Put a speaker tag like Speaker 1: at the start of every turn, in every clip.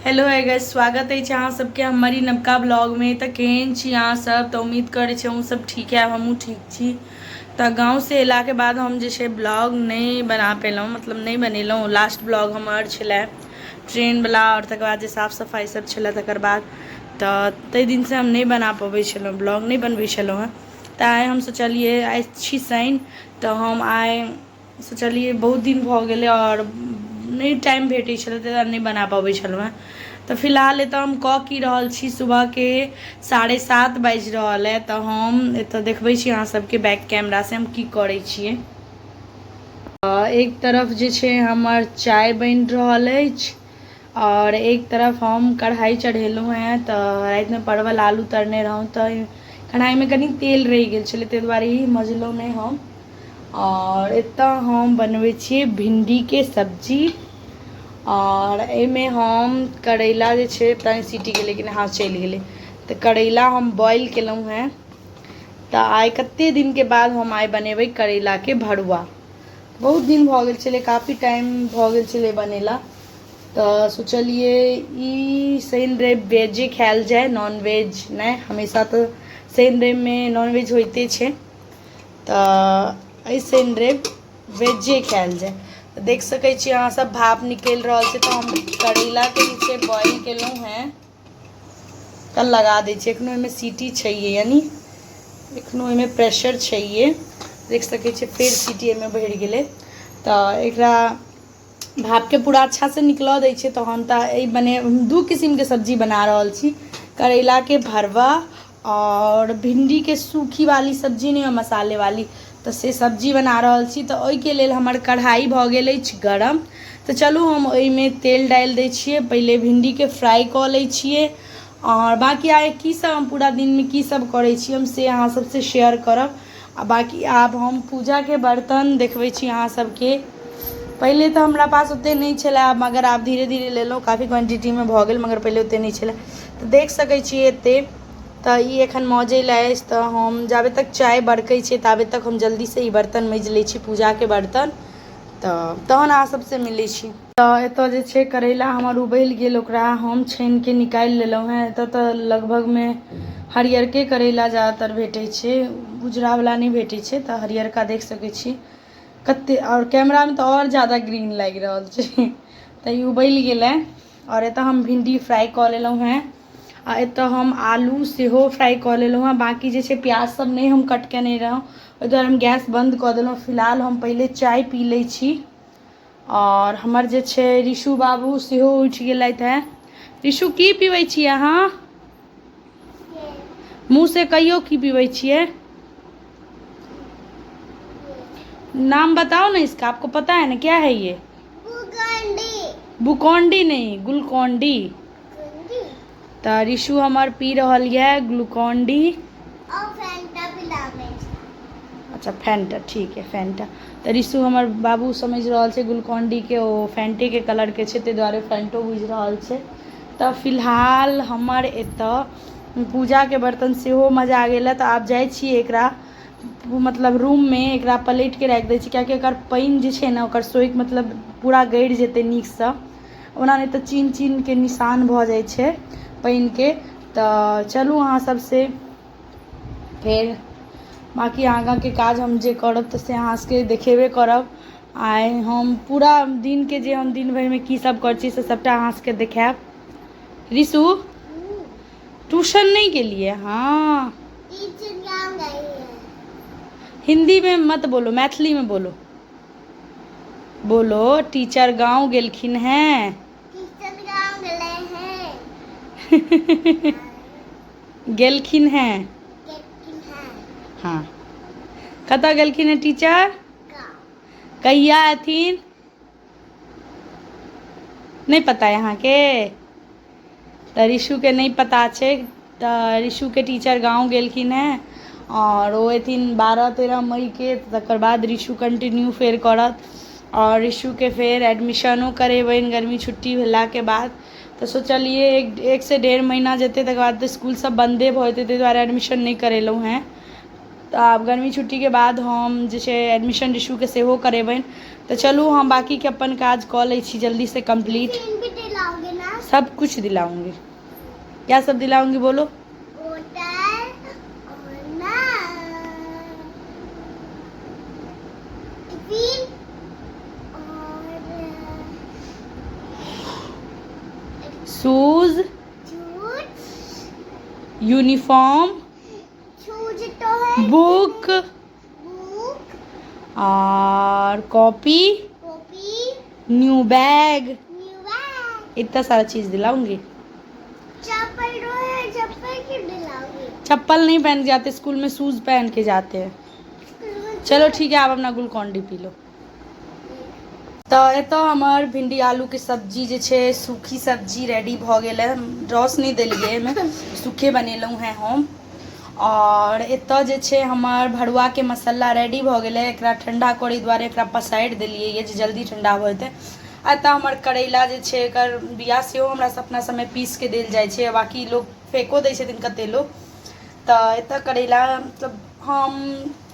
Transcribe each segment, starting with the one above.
Speaker 1: Hello hey guys, स्वागत अछि अहाँ सबके हमर ई नवका ब्लॉगमे। तऽ केहन छी अहाँ सब? तऽ उम्मीद करै छी अहूँ सब ठीक है, हमहूँ ठीक छी। तऽ गाँवसँ अयलाके बाद हम जे छै ब्लॉग नहि बना पेलहुँ, मतलब नहि बनेलहुँ। लास्ट ब्लॉग हमर छलै ट्रेनवला, आओर तकर बाद जे साफ सफाइ सब छलै तकर बाद तऽ ताहि दिनसँ हम नहि बना पबै छलहुँ, ब्लॉग नहि बनबै छलहुँ हेँ। तऽ आइ हम सोचलियै, आइ छी शनि, तऽ हम आइ सोचलियै बहुत दिन भऽ गेलै आओर नहि टाइम भेटै छलै, ताहि दुआरे नहि बना पबै छलहुँ हेँ। तऽ फिलहाल एतऽ हम कऽ की रहल छी, सुबहके 7:30 बाजि रहल अइ। तऽ हम एतऽ देखबै छी अहाँ सबके बैक कैमरासँ हम की करै छियै। एक तरफ जे छै हमर चाय बनि रहल अछि आओर एक तरफ हम कढ़ाइ चढ़ेलहुँ हेँ। तऽ रातिमे परवल आलू तरने रहौँ, तऽ कढ़ाइमे कनि तेल रहि गेल छलै, ताहि दुआरे ई मजलहुँ नहि हम। आओर एतऽ हम बनबै छियै भिण्डीके सब्जी, आओर एहिमे हम करैला जे छै, पता नहि सीटी गेलै कि नहि, हँ चलि गेलै। तऽ करैला हम बॉईल केलहुँ हेँ। तऽ आइ कते दिनके बाद हम आइ बनेबै करैलाके भरुआ। बहुत दिन भऽ गेल छलै, काफी टाइम भऽ गेल छलै बनेला। तऽ सोचलियै ई शनि रवि वेजे खायल जाय, नॉन वेज नहि। हमेशा तऽ शनि रविमे नॉन वेज होइते छै, तऽ एहि शनि रवि वेजे खायल जाय। तऽ देख सकै छी अहाँ सब, भाप निकलि रहल छै। तऽ हम करैलाके जे छै बॉईल केलहुँ हेँ, तऽ लगा दै छियै। एखनो ओहिमे सीटी छैहे, यानी एखनो ओहिमे प्रेशर छैहे। देख सकै छियै, फेर सीटी एहिमे भरि गेलै। तऽ एकरा भापके पूरा अच्छासँ निकलऽ दै छियै। तहन तऽ एहि बने दू किसिमके सब्जी बना रहल छी, करैलाके भरुआ आओर भिण्डीके सूखी वाली सब्जी, नहि मसाले वाली, तऽ से सब्जी बना रहल छी। तऽ ओहिके लेल हमर कढ़ाइ भऽ गेल अछि गरम। तऽ चलू हम ओहिमे तेल डालि दै छियै, पहिले भिण्डीके फ्राइ कऽ लै छियै। आओर बाँकी आइ की सब हम पूरा दिनमे की सब करै छी हम, से अहाँ सबसँ शेयर करब। आ बाँकी आब हम पूजाके बर्तन देखबै छी अहाँ सबके। पहिले तऽ हमरा पास ओतेक नहि छलए, मगर आब धीरे धीरे लेलहुँ, काफी क्वान्टिटीमे भऽ गेल, मगर पहिले ओतेक नहि छलए। तऽ देख सकै छियै एतेक। तऽ ई एखन मजै लए अछि। तऽ हम जाबे तक चाय बरकै छै ताबे तक हम जल्दीसँ ई बर्तन माजि लै छी, पूजाके बर्तन। तऽ तहन अहाँ सबसँ मिलै छी। तऽ एतऽ जे छै करैला हमर उबलि गेल, ओकरा हम छानिके निकालि लेलहुँ हेँ। एतऽ तऽ लगभगमे हरियरके करैला ज्यादातर भेटै छै, उजरावला नहि भेटै छै। तऽ हरियरका देख सकै छी कते, आओर कैमरामे तऽ आओर ज्यादा ग्रीन लागि रहल छै। तऽ ई उबलि गेलै, आओर एतऽ हम भिण्डी फ्राइ कऽ लेलहुँ हेँ, आ एतऽ हम आलू सेहो फ्राइ कऽ लेलहुँ हेँ। बाँकी जे छै प्याज सब नहि हम कट केने रहौँ, ओहि दुआरे हम गैस बन्द कऽ देलहुँ। फिलहाल हम पहिले चाय पी लै छी। आओर हमर जे छै ऋषु बाबू सेहो उठि गेलथि हेँ। ऋषु, की पीबै छी अहाँ? मुँहसँ कहियौ, की पीबै छियै? नाम बताओ ना इसका, आपको पता है ना क्या है ये? बुकोंडी नहीं, ग्लूकोंडी। तऽ ऋषु हमर पी रहल यऽ ग्लूकोन डी। अच्छा, फैंटा, ठीक है, फैंटा। तऽ ऋषु हमर बाबू समझि रहल छै ग्लूकोन डी के, ओ फैंटेके कलरके छै, ताहि दुआरे फैंटो बुझि रहल छै। तऽ फिलहाल हमर एतऽ पूजाके बर्तन सेहो मजा गेल। तऽ आब जाइ छी एकरा मतलब रूममे एकरा पलटिके राखि दै छी, कियाकि एकर पानि जे छै ने ओकर सोखि मतलब पूरा गड़ि जेतै नीकसँ, ओना नहि तऽ चिन्ह चिन्हके निशान भऽ जाइ छै पानिके। तऽ चलू अहाँ सबसँ फेर बाँकी आगाँके काज हम जे करब तऽ से अहाँ सबके देखेबे करब। आइ हम पूरा दिनके जे हम दिन भरिमे की सब करै छी से सबटा अहाँ सबके देखायब। रिशु, ट्यूशन नहि गेलियै? हँ, हिंदी में मत बोलो, मैथिली में बोलो। बोलो, टीचर गांव गेलखिन हैं।
Speaker 2: टीचर गांव गेले हैं।
Speaker 1: गेलखिन हैं।
Speaker 2: गेलखिन हैं।
Speaker 1: हाँ, कतऽ गेलखिन हैं टीचर?
Speaker 2: गांव।
Speaker 1: कहिया एथिन? नहि पता है अहाँके? तऽ ऋषुके नहि पता छै। तऽ ऋषुके टीचर गाँव गेलखिन हेँ आओर ओ अयथिन 12-13 मईके। तकर बाद ऋषु कंटिन्यू फेर करत, आओर ऋषुके फेर एडमिशनो करेबनि गर्मी छुट्टी भेलाके बाद। तऽ सोचलियै 1 से 1.5 महीना जेतै, तकर बाद तऽ इसकुलसभ बन्दे भऽ जेतै, ताहि दुआरे एडमिशन नहि करेलहुँ हेँ। तऽ आब गर्मी छुट्टीके बाद हम जे छै एडमिशन ऋषुके सेहो करेबनि। तऽ चलू हम बाँकीके अपन काज कऽ लै छी जल्दीसँ कम्प्लीट।
Speaker 2: टिफिन भी दिलाओगे ना?
Speaker 1: सब कुछ दिलाऊंगी। क्या सब दिलाऊंगी बोलो?
Speaker 2: बोतल और ना टिफिन और
Speaker 1: शूज,
Speaker 2: जूस,
Speaker 1: यूनिफॉर्म,
Speaker 2: शूज तो है,
Speaker 1: बुक,
Speaker 2: बुक
Speaker 1: और copy,
Speaker 2: copy,
Speaker 1: new bag,
Speaker 2: new bag,
Speaker 1: इतना सारा चीज दिलाऊंगी।
Speaker 2: चप्पल जो है, चप्पल क्यों दिलाओगी?
Speaker 1: चप्पल नहीं पहन के जाते स्कूल में, शूज पहन के जाते हैं।
Speaker 2: स्कूल में
Speaker 1: चलो ठीक है, आप अपना ग्लूकॉन डी पी लो। तऽ एतऽ हमर भिंडी आलूके सब्जी जे छै सूखी सब्जी रेडी भऽ गेल है। रस नहि देलियै एहिमे, सूखे बनेलहुँ हेँ हम। आओर एतऽ जे छै हमर भरुआके मसाला रेडी भऽ गेलै। एकरा ठंडा करै दुआरे एकरा पसारि देलियै ये जे जल्दी ठंडा भऽ जेतै। आ एतऽ हमर करैला जे छै एकर बिया सेहो हमरा सब अपना सबमे पीसके देल जाइ छै, बाँकी लोक फेको दै छथिन कते लोक। तऽ एतऽ करैला मतलब हम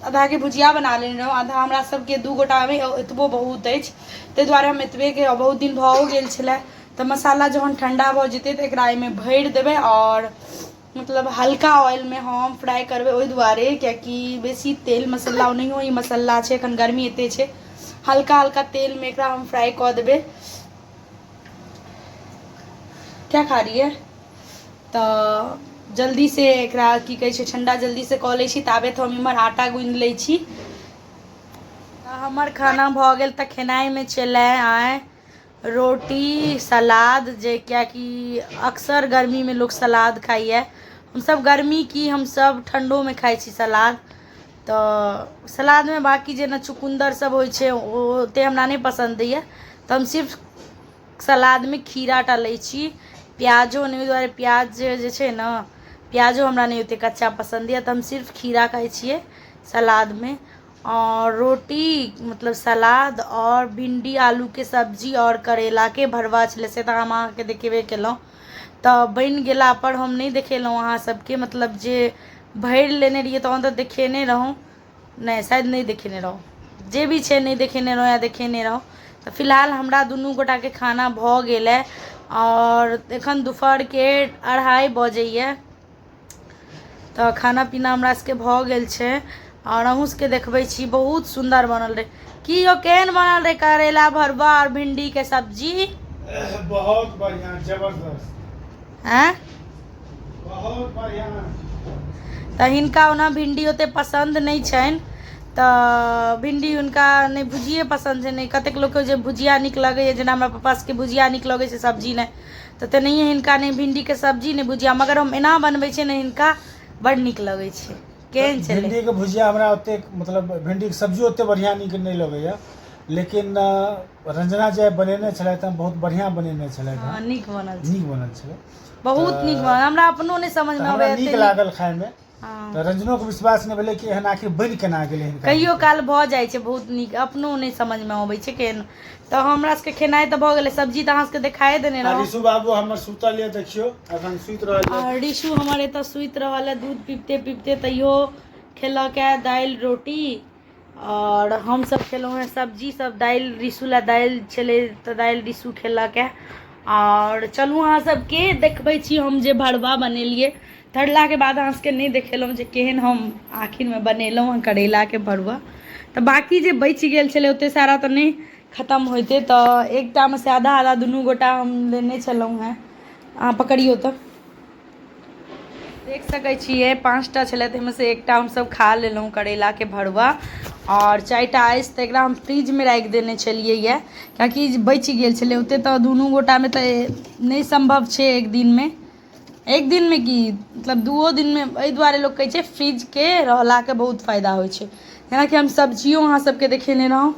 Speaker 1: आधाके भुजिया बना लेने रहौँ, आधा हमरा सबके 2 गोटामे एतबो बहुत अछि, ताहि दुआरे हम एतबेके बहुत दिन भऽ गेल छलै। तऽ मसाला जहन ठंडा भऽ जेतै तऽ एकरा एहिमे भरि देबै आओर मतलब हल्का ऑयलमे हम फ्राइ करबै, ओहि दुआरे कियाकि बेसी तेल मसाला ओनाहियो ई मसाला छै, एखन गर्मी एते छै, हल्का हल्का तेलमे एकरा हम फ्राइ कऽ देबै। क्या खा रही है? तऽ जल्दी से एकरा की कहै छै ठंडा जल्दी से कऽ लै छी, ताबे तऽ हम इम्हर आटा गुनि लै छी। तऽ हमर खाना भऽ गेल। तऽ खेनाइमे छलै आइ रोटी सलाद, जे कियाकि अक्सर गर्मीमे लोक सलाद खाइए, हमसब गर्मी की हमसब ठण्डोमे खाइ छी सलाद। तऽ सलादमे बाँकी जेना चुकुन्दर सब होइ छै ओ ओतेक हमरा नहि पसन्द यऽ, तऽ हम सिर्फ सलादमे खीरा टा लै छी, प्याजो नहि। ओहि दुआरे प्याज जे छै ने, प्याजो हमरा नहि ओतेक कच्चा पसन्द यऽ, तऽ हम सिर्फ खीरा खाइ छियै सलादमे। आओर रोटी मतलब सलाद आओर भिंडी आलूके सब्जी आओर करैलाके भरुआ छलै, से तऽ हम अहाँके देखेबे केलहुँ। तऽ बनि गेलापर हम नहि देखेलहुँ अहाँ सबके, मतलब जे भरि लेने रहियै तहन तऽ देखेने रहौँ, नहि शायद नहि देखेने रहौँ, जे भी छै नहि देखेने रहौँ या देखेने रहौँ। तऽ फिलहाल हमरा दुनू गोटाके खाना भऽ गेल अइ आओर एखन दुपहरके 2:30 बजैए। तऽ खाना पीना हमरा सबके भऽ गेल छै आओर अहूँ सबके देखबै छी, बहुत सुन्दर बनल रहै। की यौ केहन बनल रहै करैला भरुआ आओर भिंडीके सब्जी?
Speaker 3: बहुत बढ़िया, जबरदस्त।
Speaker 1: आँय?
Speaker 3: बहुत बढ़िया।
Speaker 1: तऽ हिनका ओना भिंडी ओते पसन्द नहि छनि, तऽ भिंडी हुनका नहि भुजिए पसन्द छै, नहि कतेक लोकके जे भुजिया नीक लगैए, जेना हमरा पप्पा सबके भुजिया नीक लगै छै सब्जी नहि, तऽ तेनाहिए हिनका नहि भिंडीके सब्जी नहि भुजिया, मगर हम एना बनबै छियै ने हिनका बड़ नीक लगै छै। केहन छलै
Speaker 3: भिंडीके भुजिया? हमरा ओतेक मतलब भिंडीके सब्जी ओते बढ़िआँ नीक नहि लगैए, लेकिन रंजना जे बनेने छलथि हँ बहुत बढ़िआँ बनेने छलथि हँ।
Speaker 1: नीक बनल छै,
Speaker 3: नीक बनल छलै,
Speaker 1: बहुत नीक बनल, हमरा अपनो नहि समझमे
Speaker 3: हमरा
Speaker 1: अबैए,
Speaker 3: नीक लागल खायमे।
Speaker 1: हँ।
Speaker 3: तऽ रंजनोके विश्वास नहि भेलै कि एहन आखिर बनि केना गेलै हिनका।
Speaker 1: कहियो काल भऽ जाइ छै बहुत नीक, अपनो नहि समझमे अबै छै केहन। तऽ हमरा सबके खेनाइ तऽ भऽ गेलै, सब्जी तऽ अहाँ सबके देखाए देने
Speaker 3: आ
Speaker 1: रहौँ।
Speaker 3: ऋषु बाबू हमर सुतल यऽ, देखियौ एखन सुति रहल यऽ।
Speaker 1: आ ऋषु हमर एतऽ सुति रहल है दूध पीबते पीबते, तैयो खेलक है दालि रोटी आओर हमसब खेलहुँ हेँ सब्जी सब, दालि ऋषु लए दालि छलै तऽ दालि ऋषु खेलक है। आओर चलू अहाँ सबके देखबै छी हम जे भरुआ बनेलियै, तरलाके बाद अहाँ सबके नहि देखेलहुँ जे केहन हम आखिरमे बनेलहुँ हँ करैलाके भरुआ। तऽ बाँकी जे बचि गेल छलै ओतेक सारा तऽ नहि खतम होइतै, तऽ एकटामे से आधा आधा दुनू गोटा हम लेने छलहुँ हेँ। अहाँ पकड़ियौ तऽ देख सकै छियै 5टा छलै, ताहिमे से एकटा हमसब खा लेलहुँ करैलाके भरुआ आओर 4टा अछि, तऽ एकरा हम फ्रिजमे राखि देने छलियै यऽ कियाकि बचि गेल छलै ओतेक, तऽ दुनू गोटामे तऽ नहि सम्भव छै एक दिनमे, एक दिनमे की मतलब 2 दिनमे। एहि दुआरे लोक कहै छै फ्रिजके रहलाके बहुत फायदा होइ छै। जेनाकि हम सब्जियो अहाँ सबके देखेने रहौँ,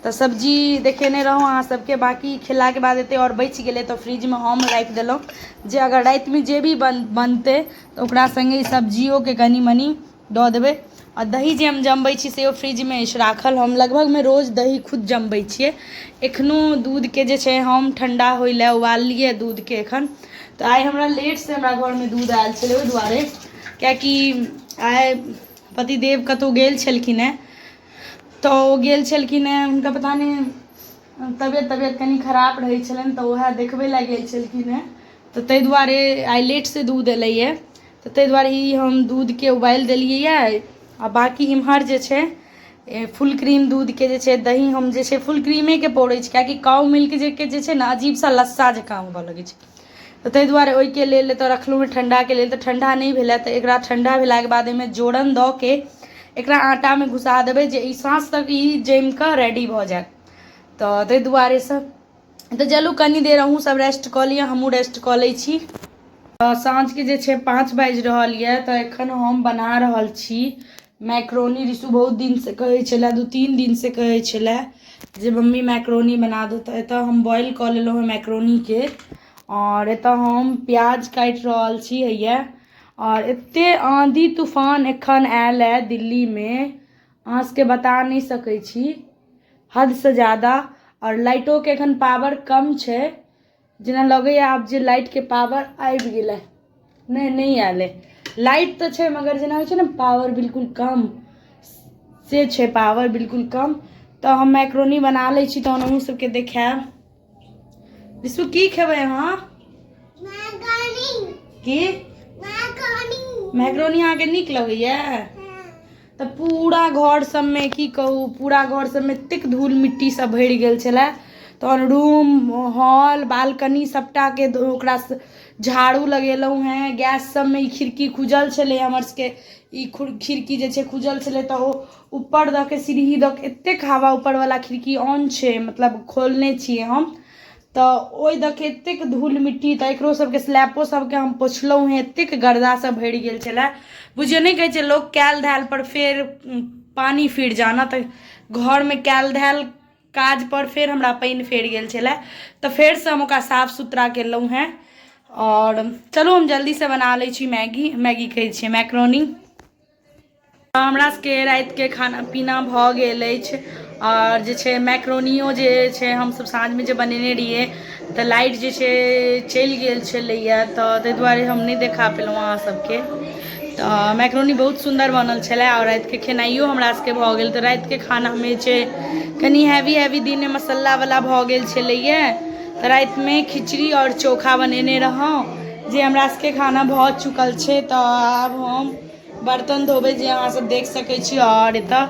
Speaker 1: तऽ सब्जी देखेने रहौँ अहाँ सबके, बाँकी खेलाके बाद एतेक आओर बचि गेलै तऽ फ्रिजमे हम राखि देलहुँ जे अगर रातिमे जे भी बनतै तऽ ओकरा सङ्गे सब्जियोके कनि मनि दऽ देबै। आ दही जे हम जमबै छी सेहो फ्रिजमे अछि राखल, हम लगभगमे रोज दही खुद जमबै छियै। एखनो दूधके जे छै हम ठण्डा होइ लए उबाललियै दूधके एखन। तऽ आइ हमरा लेटसँ हमरा घरमे दूध आयल छलै, ओहि दुआरे कियाकि आइ पतिदेव कतहु गेल छलखिन हेँ, तऽ ओ गेल छलखिन हेँ, हुनका पता नहि तबियत तबियत कनि खराब रहै छलनि तऽ उएह देखबै लए गेल छलखिन हेँ। तऽ ताहि दुआरे आइ लेटसँ दूध एलैए, तऽ ताहि दुआरे ई हम दूधके उबालि देलियैए। आ बाँकी इम्हर जे छै फुल क्रीम दूधके जे छै दही हम जे छै फुल क्रीमेके पौरै छी, किएकि काउ मिल्क जे के जे छै ने अजीब सा लस्सा जकाँ होबऽ लगै छै। तऽ ताहि दुआरे ओहिके लेल एतऽ रखलहुँ हेँ ठण्डाके लेल। तऽ ठण्डा नहि भेलै, तऽ एकरा ठण्डा भेलाके बाद एहिमे जोरन दऽ के एकरा आटामे घुसा देबै, जे ई साँझ तक ई जमि कऽ रेडी भऽ जायत। तऽ ताहि दुआरेसँ तऽ चलू कनि देर अहूँ सब रेस्ट कऽ लिअ, हमहूँ रेस्ट कऽ लै छी। साँझके जे छै 5 बाजि रहल यऽ, तऽ एखन हम बना रहल छी मैक्रोनी। ऋषु बहुत दिनसँ कहै छलै, 2-3 दिनसँ कहै छलै जे मम्मी मैक्रोनी बना दो। तऽ एतऽ हम बॉईल कऽ लेलहुँ हेँ मैक्रोनीके, आओर एतऽ हम प्याज काटि रहल छी हैया। आओर एते आँधी तूफान एखन आयल हए दिल्लीमे, अहाँ सबके बता नहि सकै छी, हदसँ ज्यादा। आओर लाइटोके एखन पावर कम छै, जेना लगैए आब जे लाइटके पावर आबि गेलै। नहि नहि आयल अइ लाइट, तऽ छै मगर जेना होइ छै ने पावर बिल्कुल कम, से छै पावर बिल्कुल कम। तऽ हम मैक्रोनी बना लै छी, तहन अहूँ सबके देखायब। विशु, की खेबै अहाँ? की मैक्रोनी अहाँके नीक लगैया? तऽ पूरा घर सबमे की कहू, पूरा घर सबमे एतेक धूल मिट्टी सब भरि गेल छलै। तहन रूम, हॉल, बालकनी सबटाके ओकरा झाड़ू लगेलहुँ हेँ। गैस सबमे ई खिड़की खुजल छलै हमर सबके, ई खिड़की जे छै खुजल छलै, तऽ ओ ऊपर दऽ के सीढ़ी दऽ के एतेक हवा, ऊपरवला खिड़की ऑन छै, मतलब खोलने छियै हम, तऽ ओहि दऽ के एतेक धूल मिट्टी। तऽ एकरो सबके स्लैपो सबके हम पोछलहुँ हेँ, एतेक गर्दा सब भरि गेल छलै। बुझियौ नहि कहै छै लोक कयल धयल पर फेर पानि फिर जाना, तऽ घरमे कयल धयल काज पर फेर हमरा पानि फेर गेल छलै, तऽ फेरसँ हम ओकरा साफ सुथरा केलहुँ हेँ। आओर चलू हम जल्दीसँ बना लै छी मैगी, मैगी कहै छियै मैक्रोनी। हमरा सबके रातिके खाना पीना भऽ गेल अछि, आओर जे छै मैक्रोनियो जे छै हमसब साँझमे जे बनेने रहियै, तऽ लाइट जे छै चलि गेल छलैए, तऽ ताहि दुआरे हम नहि देखा पेलहुँ अहाँ सबके। तऽ मैक्रोनी बहुत सुन्दर बनल छलै, आओर रातिके खेनाइयो हमरा सबके भऽ गेल। तऽ रातिके खानामे छै कनि हैवी हैवी, दिनमे मसालावला भऽ गेल छलैए, तऽ रातिमे खिचड़ी आओर चोखा बनेने रहौं, जे हमरा सबके खाना भऽ चुकल छै। तऽ आब हम बर्तन धोबै, जे अहाँ सब देख सकै छी, आओर एतऽ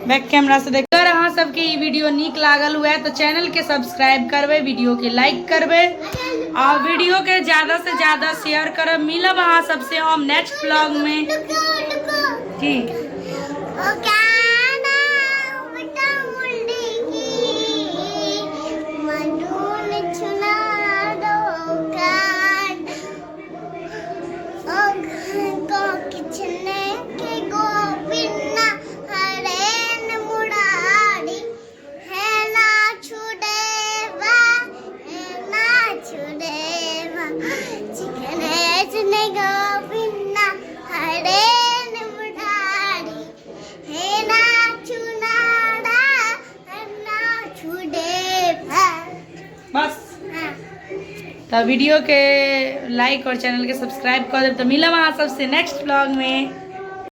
Speaker 1: बैक कैमरा से देख। अगर अहाँ सबके ई वीडियो नीक लागल हुए तऽ चैनल के सब्सक्राइब करबै, वीडियो के लाइक करबै और वीडियो के ज्यादा से ज्यादा शेयर करब। मिलब अहाँ सबसे हम नेक्स्ट ब्लॉग में। की बस तऽ वीडियो के लाइक और चैनल के सब्सक्राइब कर देब। तऽ मिलब अहाँ सबसे नेक्स्ट ब्लॉग में।